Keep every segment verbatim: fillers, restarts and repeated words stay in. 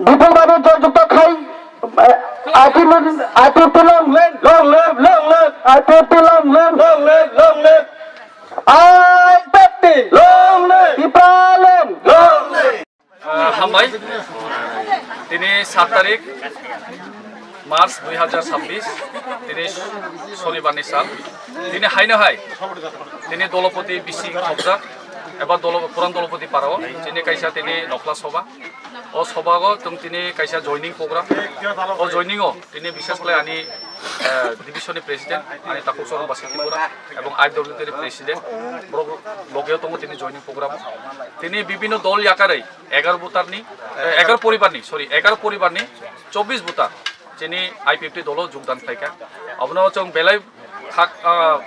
Bipul Babu joyjukto khai, eh, I P P, I P P long live, long live, long live, I P P long live, long live, long live, I P P long live, Tipraland long live. Ah, hambai. Tini sat tarik March dui hajar sabbish, tini Sonibar ni sal. Tini haino hai, tini Dolopoti bisi khobjak, eba Dolo-, Puran Dolopoti parao, tini kaisa tini Nokhla Soba. O sobago tong tini kaisa joining program. O joining o tini bishes khlai ani, eh, division ni president, ani Takhuk Sorom Basi Tripura, ebong I W T ni president, borok logeo tongo tini joining program. Tini bibinno dol yakarwi egaroh butar ni, eh, egaroh poribar ni, sorry, egaroh poribar ni chobbish butar chini I P F T dolo jogdan khlaikha. Abono chwng belai khak, ah,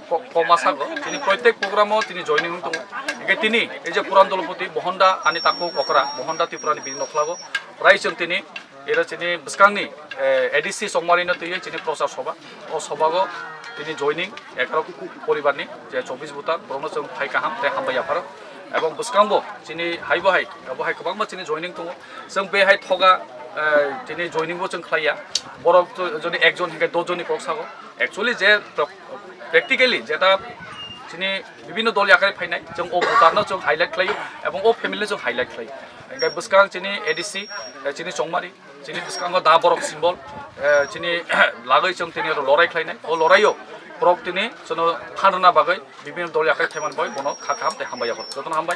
ko-, koma sago. Chini proitek program o chini joining wng tongo. Hingke tini, ei je Puran Dolopoti, Mohon Da, ani takhuk okra, Mohon Da Tripura ni bini nokhla o. Prai chwng tini, ero chini bwskang ni, eh, A D C Chongmari no twiwi chini prochar soba. O soba o tini joining egaroh poribar ni je chobbish butar, borokno chwng phai kaham tei hambai yapharo. Ebong bwskango chini hai bo hai, abo hai kwbangma chini joining tongo. Chwng be hai thoga, eh, chini joining bo chwng khlaiya. Borok to jodi ekjon hingke dojon ni kok sago. Actually je pra-, practically jeta chini bibinno dol yakarwi phainai, chwng o voter no chwng highlight khlaio, ebong o family no chwng highlight khlaio. Hingke bwskang chini A D C, eh, chini Chongmari, chini bwskango da borok symbol, eh, chini lagwi chwng tini oro lorai khlainai. O loraio borok tini chwngno phan rwna bagwi bibinno dol yakarwi phaimani bagwi bono kha kaham tei hambai yaphar. Jotono hambai.